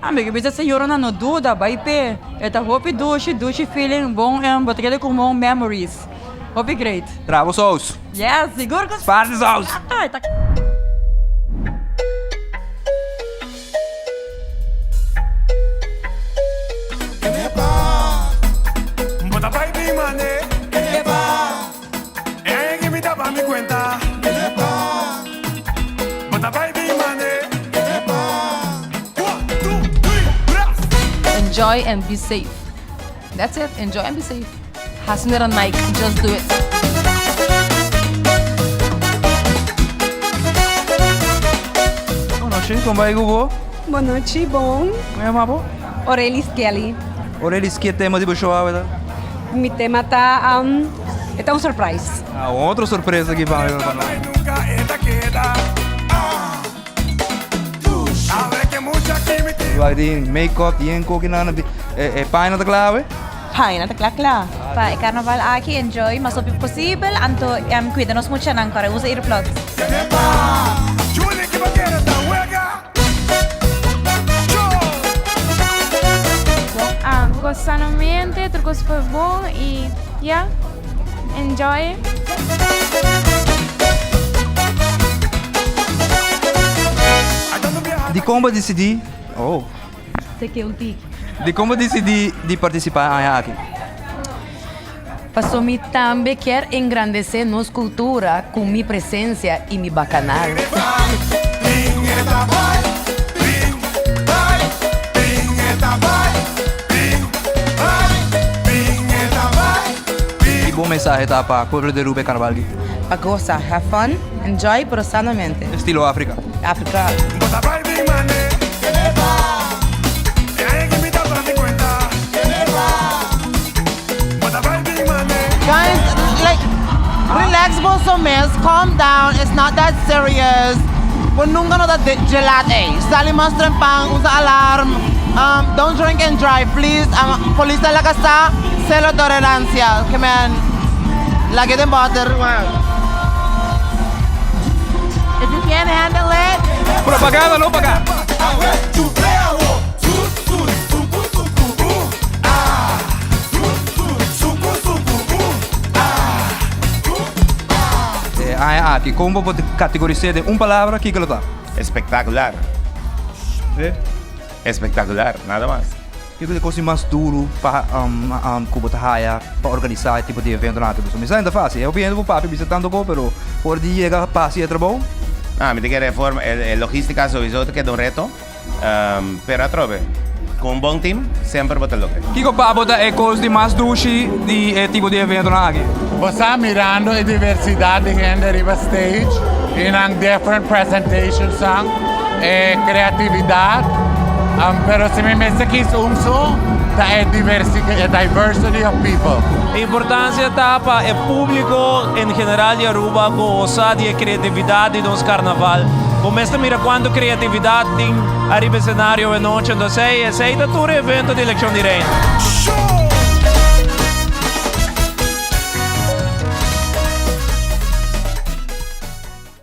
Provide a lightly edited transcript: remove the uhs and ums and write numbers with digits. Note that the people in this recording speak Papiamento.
Ami ke bisa señoranan no duda, bai p'e. E ta hopi dushi, dushi feeling, bon bo ta keda ku bon memories. Hopi great. Traha bo saus. Yes, sigur ku. Spaar di saus. Enjoy and be safe. That's it, enjoy and be safe. Hasi nera Nike, just do it. Bon nochi, kon bai ku bo? Bon nochi, bon. Kon yama bo? Orelis Kelly. Orelis, ke tema di bo show awe ta? Mi tema ta, um, e ta un surprise. Ah, un otro sorpresa aki pa mi. Wak di make-up, di en koki nan, e paña ta kla awe? Paña ta kla kla. Pa e carnaval aki enjoy mas hopi posibel anto cuida nos muchanan kore usa earplugs. Gosa sanamente, tur cos fue bon y ya, enjoy. Dikon bo disidí oh. Dikon bo disidí di partisipá aña aki? Paso mi tambe kier engrandesé nos kultura ku mi presensia i mi bakanal. Ki bon mensahe ta pa pueblo di Aruba e karnaval aki? Pa gosa, have fun, enjoy pero sanamente. Estilo Afrika. Afrika. Guys, like, relax boso mes, calm down, it's not that serious. Bo nunca no ta gelat ey. Sali mas trempan, usa alarm, um, don't drink and drive, please. Um, polis ta laga sa, cero tolerancia. Ke men, lag'e den boter. If you can't handle it. Propaganda no paga. E aña aki, kon bo por kategoris'é den un palabra, kiko lo ta? Espectacular. Eh? Espectacular, nada mas. Kiko ta e kos di mas duru pa ku bo ta haya pa organisá e tipo di eventonan aki? Pasobra mi sa no ta fásil. E hopi hende por papia bisa tantu ko, pero ora di yega pa hasi e trabou. Ah, mi ta kere forma, e logística sowieso ta keda un reto. Pero atrobe, ku un bon team semper bo ta logra. Kiko pa bo ta e kos di mas dushi di e tipo di eventonan aki? Bo sa mirando e diversidat di hende riba stage i nan different presentationsnan, e creatividat, pero si mi mester kies un so ta e diversity of people. E importancia ta pa e publico en general di Aruba goza di e creatividad di nos carnaval. Bo mester mira cuanto creatividad tin ariba e scenario e nochi, entonces esey ta tur e evento di Eleccion di Reino.